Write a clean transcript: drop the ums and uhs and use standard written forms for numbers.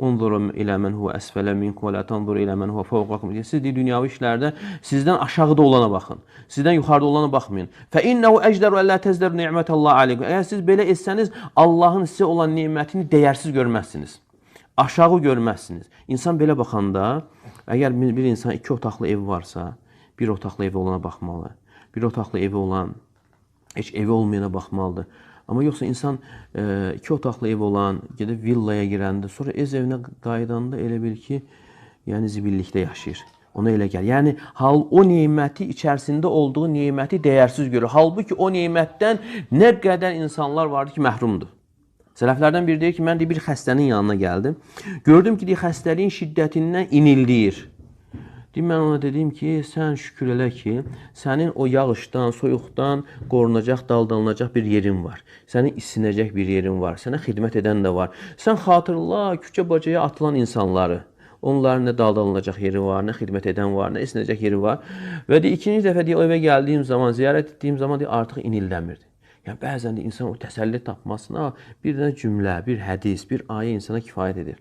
Unzuru ilə mən huve əsfələ minkum və la tanzuru ilə mən huve fawqakum. Siz deyir, dünyavi işlərdə sizdən aşağıda olana baxın. Sizdən yuxarıda olana baxmayın. Fə innehu ecderu əllə təzderu ni'metallahi aleykum. Əgər siz belə etsəniz, Allahın sizə olan nemətini dəyərsiz görməzsiniz. Aşağı görməzsiniz. İnsan belə baxanda, əgər bir insan iki otaqlı evi varsa, bir otaqlı evi olana baxmalı. Bir otaqlı evi olan, heç evi olmayana baxmalıdır. Amma yoxsa insan iki otaqlı ev olan, gedib villaya girəndə, sonra öz evinə qayıdanda elə bil ki, yəni zibillikdə yaşayır. Ona elə gəlir. Yəni hal o neməti içərisində olduğu neməti dəyərsiz görür. Halbuki o nemətdən nə qədər insanlar vardı ki, məhrumdur. Sələflərdən biri deyir ki, mən deyir, bir xəstənin yanına gəldim. Gördüm ki, deyir, xəstəliyin şiddətindən inildiyir. Deyir, mən ona dedim ki, sən şükür elə ki, sənin o yağışdan, soyuqdan qorunacaq, daldalanacaq bir yerin var. Sənin isinəcək bir yerin var. Sənə xidmət edən də var. Sən xatırla küçə bacaya atılan insanları. Onların nə daldalanacaq yeri var, nə xidmət edən var, nə isinəcək yeri var. Və deyir, ikinci dəfə deyir, o evə gəldiyim zaman, ziyarət etdiyim zaman deyir, artıq inildəmirdi. Yəni bəzən də insan o təsəlli tapmasına bir dənə cümlə, bir hədis, bir ayə insana kifayət edir.